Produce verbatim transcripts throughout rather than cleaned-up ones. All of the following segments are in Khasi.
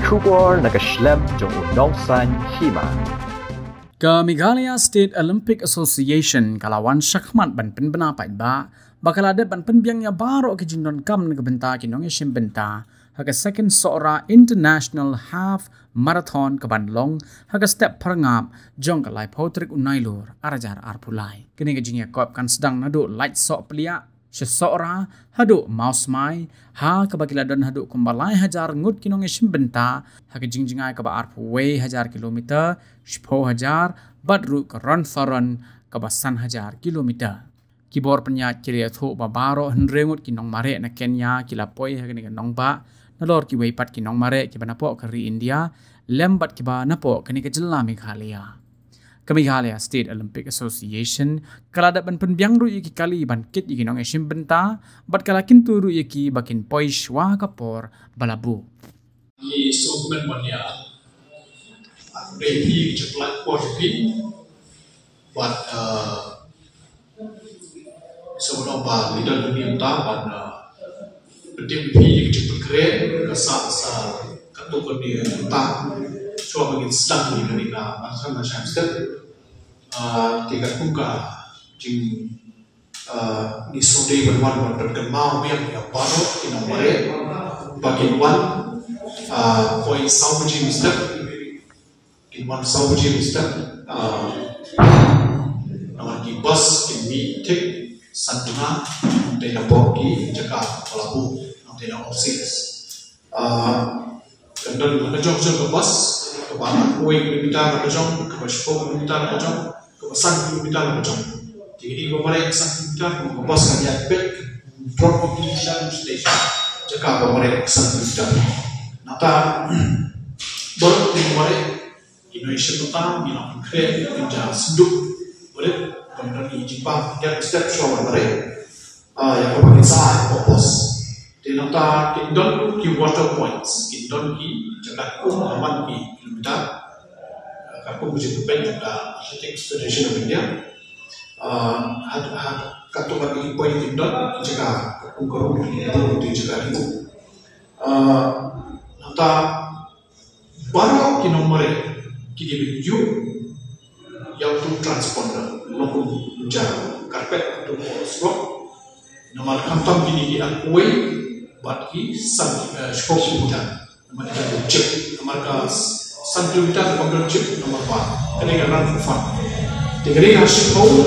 Khubor na ka shlem jong u nongsan hima. Ka Meghalaya State Olympic Association ka la wan shakhmat ban pynbna paidbah ba ka la dep ban pynbiang ïa baroh ki jingdonkam na ka bynta ki nongïashim bynta ha ka second Sohra International Half Marathon ka ban long ha ka step pyrngap jong ka laiphew tarik u Nailur ar hajar arphew lai. Kane ka jingïakop kan sdang naduh Laitsohpliah sha Sohra haduh Mawsmai, ha kaba ki la don haduh kumba lai hajar ngut ki nongïashim bynta ha ka jingjngai kaba arphew wei hajar kilometer, shiphew hajar, bad ruh ka Run for Ron kaba san hajar kilometer. Ki bor pynïaid ki la ïathuh ba baroh hynriew ngut ki nongmareh na Kenya ki la poi ha kane ka nongbah nalor kiwei pat ki nongmareh kiba napoh ka ri India lem bad kiba napoh kane ka jylla Meghalaya. Ka Meghalaya State Olympic Association ka la dep ban pynbiang ruh ïa ki kali ban kit ïa ki nongïashim bynta bad ka la kyntu ruh ïa ki ba kin poi shuwa ka por ba la buh. Ngi sngewkmen ban ïa update phi ki jingpyllait por phi. Bad, uh, sngewbha ba ngi don hangne mynta ban, uh, pyntip phi ki jingpynkhreh ka sa sa katto katne mynta. Shuwa ba ngin sdang ïa kane ka marathon na Shyam Step. Uh, te katkum ka jing Ah, ngi sngewdei ban wan ban pynkynmaw biang ïa baroh ki nongmareh ba kin wan, ah, poi saw baje mynstep, kin wan saw baje mynstep, ah, namar ki bus kin mih thik san bnai, nangta napoh ki jaka ba la buh, nangta na offices. Ah, kan don la ka jong jong ka bus, kaba arphew kilometer la ka jong, kaba shiphew kilometer la ka jong, kaba san kilometer la ka jong. Te kine kiba mareh san kilometer, ka bus kan ïaid peit, drop ïa ki sha station, jaka ba mareh san kilometer. Nangta, baroh kiba mareh, ki nongïashim bynta, ngi la pynkhreh, kin jia sngewdei, bad ban don ki jingpang, ïa step shuwa ban mareh. Ah, ïa kaba kin sa, ïa ka bus. Te nangta kin don ki water points, kin don ki jaka kum ha man ki kilometer. Ah, katkum ka jingpeit jong ka Athletics Federation of India. Ah, ha, ha, katto katne ki point kin don ki jaka, katkum ka ruh ki don ki jaka ki. Ah, nangta baroh ki nongmareh ki dei ban ïoh ïa uto u transponder, lane kum ja carpet uto u surok. Namar khamtam kine ki arphew wei bad ki san, eh, shiphew kilometer. Namar ka jeep, namar ka san kilometer kam don jeep, namar ba kane ka run for fun. Te kane ka shiphew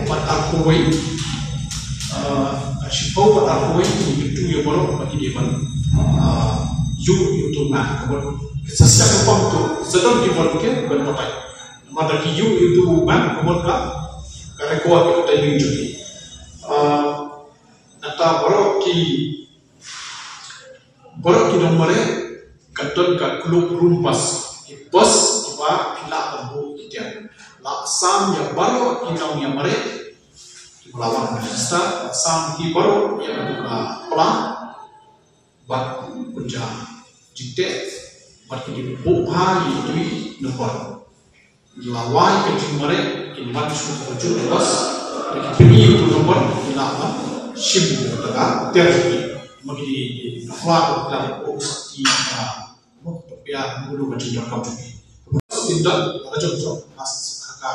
bad arphew wei, eh, shiphew bad arphew wei, kine ki tu ïa baroh ba ki dei ban, eh, ïoh ïa uto u nang. Ka bor ka sa shisha ka pang tu, sa don ki volunteer ban batai. Namar da ki ïoh ïa uto u nang, ka bor ka, ka require ka timing jong ki. Eh, nangta baroh ki Baroh ki nongmareh, ka don ka cloakroom bus. Ki bus kiba phi lah ban buh ki tiar. La sam ïa baroh ki nongïamareh kiba la wan register, la sam ïa ki baroh ïa ka plan bad kynja jingteh bad ki dei ban buh bha ïa ki nombar. La wai ka jingmareh, kin wan shu ka jong ka bus, da ki pyni u nombar, ki la wan shim ka tiar jong ki. Ma ki dei, dei, dei, ki la wan, ki la wan, oh, sakhi, ah, mo, to pia, mo, ka jingdonkam jong ki. Kin don, ka jong jong, mas, ka, ka,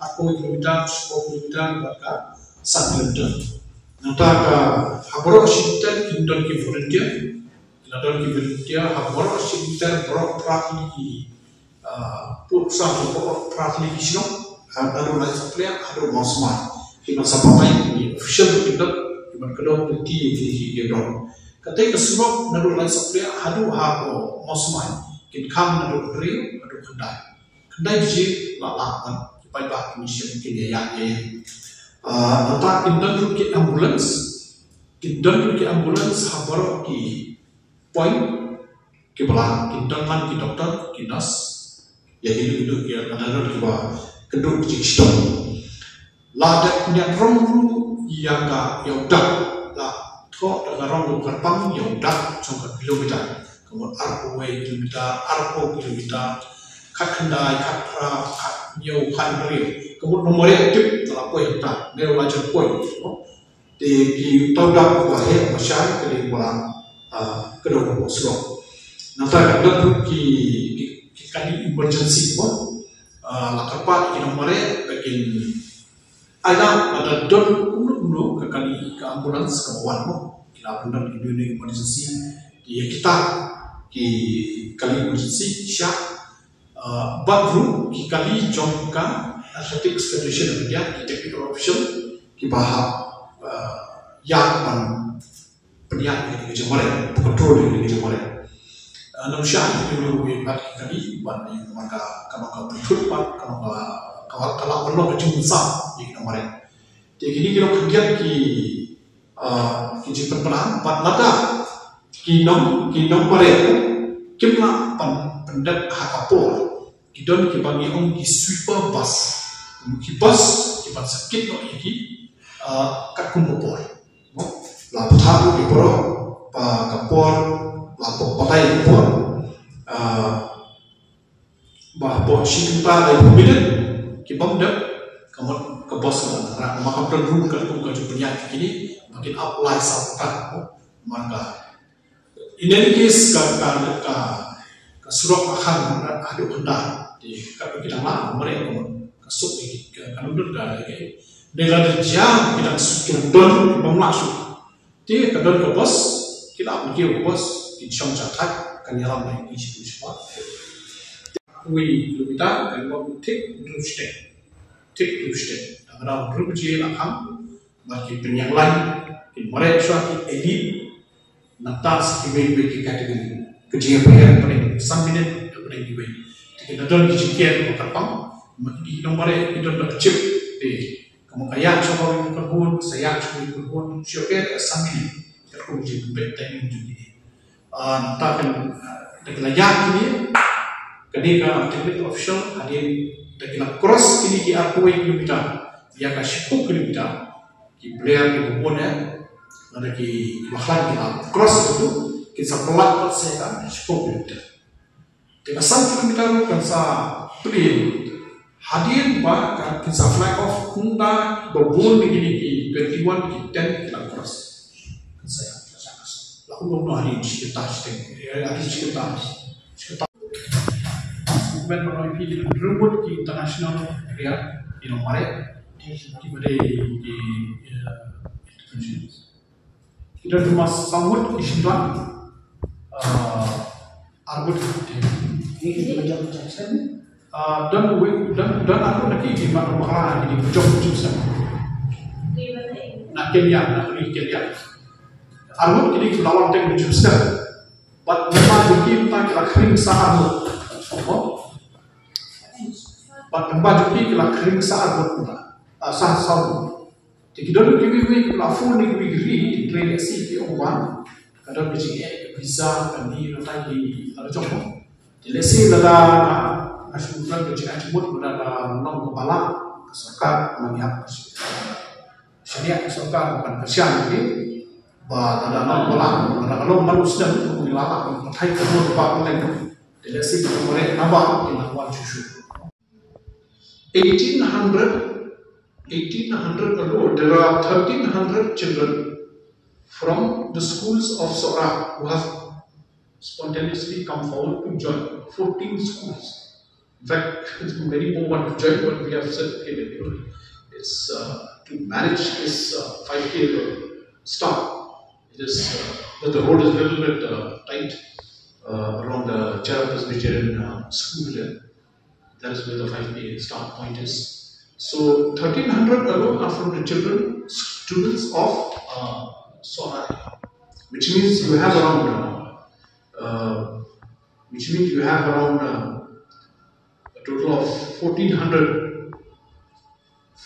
arphew kilometer, shiphew kilometer, bad ka, san kilometer. Nangta ka, ha baroh shi tent, kin don ki volunteer, kin don ki volunteer, ha baroh shi tent, baroh phra tylli ki, Ah, put sa tu put phra tylli ki shnong, ha, haduh Laitsohpliah, haduh Mawsmai. Ki ban sa batai, ki official tu ki dep, ki ban kdew ki ti ki ki ki dong. Kata ka surok, haduh Laitsohpliah, haduh ha Mawsmai. Kin khang haduh hynriew, haduh khyndai. Khyndai baje, la la ban, ki paidbah, kin shim, kin ïa ïa ïa. Ah, nangta kin don ruh ki ambulance, kin don ruh ki ambulance, ha baroh ki point, kiba la, kin don man ki doktor, ki nurse, ïa ki duk duk ïa ka nadon kiba, kynduh ki jingshitom. La dep pynïaid rong ruh ïa ka, ïa u dak, la thoh da ka rong ruh kyrpang ïa u dak, jong ka kilometer. Ka mut arphew wei kilometer, arphew kilometer, khatkhyndai, khatphra, khathynñiew, khathynriew. Ka mut namar ïa tip, ka la poi hangta, ne la jan poi, no? Te ki tau dap ba heh ba shai ka dei ba, ah, ka dei ba surok. Nangta ka don ruh ki, ki, ki kali emergency mo. Ah, la kyrpad ki nongmareh ba kin, ai da, lada don kumno kumno ka kali ka ambulance kaba wan mo, ki la pyndon ki unit emergency, ki ïa kita ki kali emergency sha, ah, bad ruh ki kali jong ka Athletics Federation of India, ki technical official kiba hap, ah, ïa ban pynïaid ïa ka jingmareh, control ïa ka jingmareh. Ah, nang sha ïa ka jingmareh bad ki kali bad ïa ka, ka, ka, ka pynthut bad ka, ka, ka, ka la ban long ka jingmynsaw ïa ka jingmareh. Te kine ki long khyndiat ki, ah, ki jingpynpaw bad lada ki nong, ki nongmareh kim lah ban pyndep ha ka por, ki don kiba ngi ong ki sweeper bus. Ki bus kiban sa kit noh ïa ki, ah, katkum ka por. La pynthut ïa ki por, ba ka por, la pynpaw ïa ki por, ah, ba por shi kynta laiphew minit ki bym dep, ka mut ka bus ka ban rat, ma ka don ruh katkum ka jingpynïaid kine ba kin ap lai saw kynta. Man ka, in any case, ka, ka, ka, ka surok ka khang haduh kynta. Te katba ki dang lah mareh, ka mut ka suk ïa ki, ka, ka don ka, ka, ka, dei lada jia ki dang suk, ki dang don, ki bym lah suk. Te ka don ka bus, ki la ap ïa ka bus, ki shong sha thait, kan ïalam ïa ki shiphew shiphew. Arphew kilometer, kan wan thik hynriew shiteng. Thik hynriew shiteng. Dang dang hynriew baje la kham, bad ki pynïaid line, ki mareh shuwa ki elite, nangta sa kiwei kiwei ki category. Ka jingïapher pynïaid san minit, pynïaid kiwei. Te ki la don ki jingker ba kyrpang, ma ki nongmareh ki don da ka chip. Te Ka mut ka ïaid sha kawei ka kynhun, sa ïaid sha kawei ka kynhun, shu ïa ka san minit. Katkum ka jingpynbeit timing jong kine. Ah, nangta kan, ah, da ki la ïaid kine, kane ka technical official, hadien da ki la cross kine ki arphew kilometer, ïa ka shiphew kilometer, ki player kiba bun eh, lada ki, kiba khlaiñ ki la cross katu, kin sa pynlait pat sa ïa ka shiphew kilometer. Te ka san kilometer ruh kan sa plie. Hadien ba kan, kin sa flag off kumta ba bun na kine ki twenty-one ki ten ki la cross. Kan sa ïa, kan sa ïa. La kumno kumno hadien shi kynta shiteng. Eh, hadien shi kynta. Shi kynta. Movement ba ngi phi ki ringwood ki international area, you know, mare. Ki ba dei ki, eh, international. Ki don tang ma saw ngut ki shim don, ah, ar ngut. Ni ki don jam jam sen. Ah, don wei, don, don ar ngut na ki, ki mat bakla na ki, ki jam jam sen. Na Kenya, na ki Kenya. Ar ngut ki, ki la wan teng jam sen. Bad namba jong ki mynta ki la khring sa ar ngut. Oh. Bad namba jong ki, ki la khring sa ar ngut mynta. Ah, sa, saw ngut. Te ki don kiwei kiwei ki la phone ïa kiwei ki ri, ki trei lehse ki ong ba ka don ka jingeh ka visa ka ni na tai ki la jong. Te lehse lada nga shu don ka jingeh jingmut lada ka long kaba lah ka sorkar, ma ngi ap shaniah ka sorkar ban kyrshan ïa ki ba lada long kaba lah, lada ka long man u snem, ki la lah ban pathai ka bor ba ka leng. Te lehse ki ong ba naba ki la wan shuh shuh. Eighteen hundred, eighteen hundred alone, there are thirteen hundred children from the schools of Sohra who have spontaneously come forward to join. Fourteen schools. In fact, many more want to join, but we have said, okay, it's, uh, to manage this, uh, five K start. It is, uh, that the road is a little bit, uh, tight, uh, around the Chera Presbyterian, uh, school there. That is where the five K start point is. So thirteen hundred alone are from the children, students of, uh, Sohra, which means you have around, uh, uh, which means you have around, uh, a total of fourteen hundred,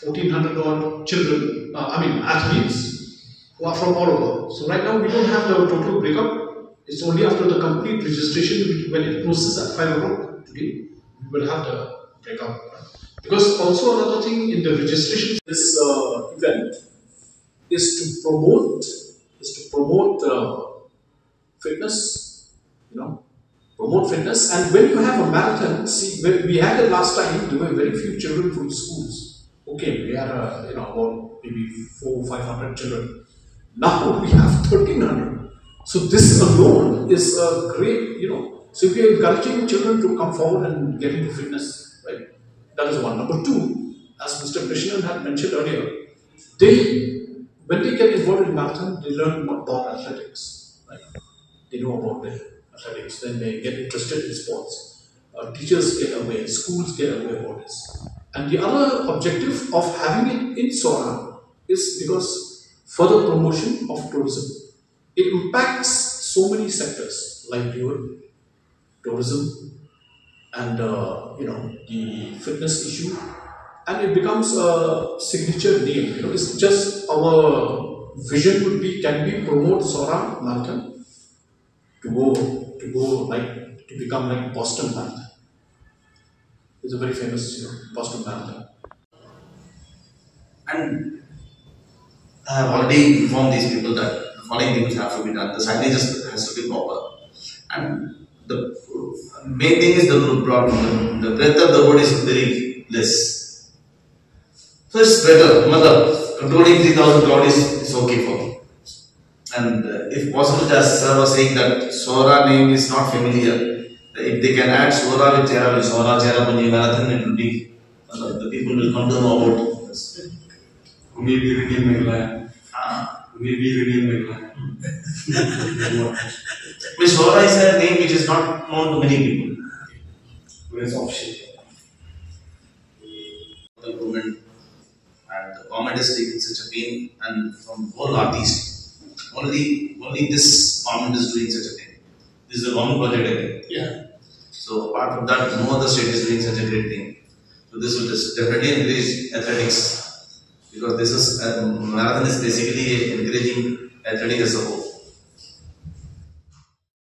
fourteen hundred odd children, uh, I mean athletes, who are from all over. So right now we don't have the total breakup. It's only after the complete registration, which, when it closes at five o'clock today, we will have the breakup. Because also another thing in the registration, this, uh, event is to promote, is to promote, uh, fitness, you know, promote fitness. And when you have a marathon, see, when we had it last time, there were very few children from schools. Okay, we had, uh, you know, about maybe four, five hundred children. Now we have thirteen hundred. So this alone is a great, you know, So if you're encouraging children to come forward and get into fitness, right, that is one. Number two, as Mister Krishnan had mentioned earlier, they when they get involved in marathon, they learn about athletics. Right? They know about the athletics, then they get interested in sports. Uh, teachers get aware, schools get aware about this. And the other objective of having it in Sohra is because further promotion of tourism. It impacts so many sectors, livelihood, tourism, and uh, you know the fitness issue, and it becomes a signature name. You know, it's just our vision would be: can we promote Sohra Marathon to go to go like to become like Boston Marathon? It's a very famous, you know, Boston Marathon. And I have already informed these people that the following things have to be done. The signage has to be proper. And the main thing is the road problem. The breadth of the road is very less. So it's better. Matlab, controlling three thousand crowd is, is okay for me. And uh, if possible, as sir was saying that Sohra name is not familiar. If they can add Sohra with Cherrapunji, Sohra, Cherrapunji Marathon, it will be the people will come to know about this. Maybe rename Meghalaya. Ah. Maybe rename Meghalaya. Sohra is a name which is not known to many people. But it's optional. Government and the government is taking such a pain and from whole northeast. Only only this government is doing such a thing. This is a government project again. Yeah. So apart from that, no other state is doing such a great thing. So this will just definitely increase athletics because this is uh, marathon is basically encouraging athletics as a whole.